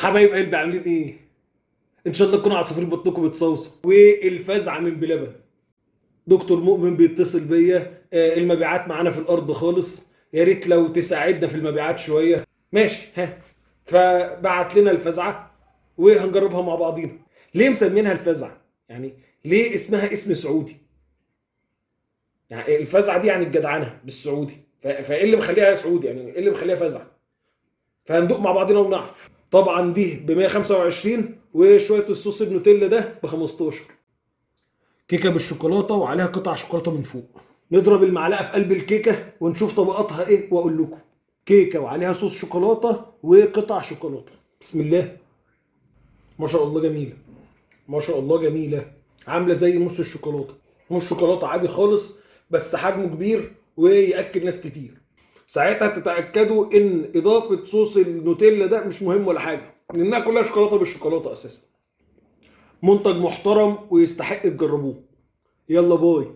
حبايب قلبي عاملين ايه؟ ان شاء الله تكونوا عصافير بطنكم بتصوصو. والفزعه من بلبن، دكتور مؤمن بيتصل بيا، المبيعات معانا في الارض خالص، يا ريت لو تساعدنا في المبيعات شوية. ماشي، ها، فبعت لنا الفزعه وهنجربها مع بعضينا. ليه مسمينها الفزعه؟ يعني ليه اسمها اسم سعودي؟ يعني الفزعه دي يعني الجدعنه بالسعودي، فايه اللي مخليها سعودي؟ يعني ايه اللي مخليها فزعه؟ فهندوق مع بعضنا ونعرف. طبعا دي ب 125 وشوية الصوص النوتيلا ده ب 15. كيكة بالشوكولاته وعليها قطع شوكولاتة من فوق. نضرب المعلقة في قلب الكيكه ونشوف طبقاتها ايه واقول لكم. كيكة وعليها صوص شوكولاتة وقطع شوكولاتة. بسم الله، ما شاء الله جميلة، ما شاء الله جميلة، عامله زي موس الشوكولاتة. موس شوكولاتة عادي خالص بس حجمه كبير وياكل ناس كتير. ساعتها تتاكدوا ان اضافه صوص النوتيلا ده مش مهم ولا حاجة، لانها كلها شوكولاتة بالشوكولاته اساسا. منتج محترم ويستحق تجربوه. يلا باي.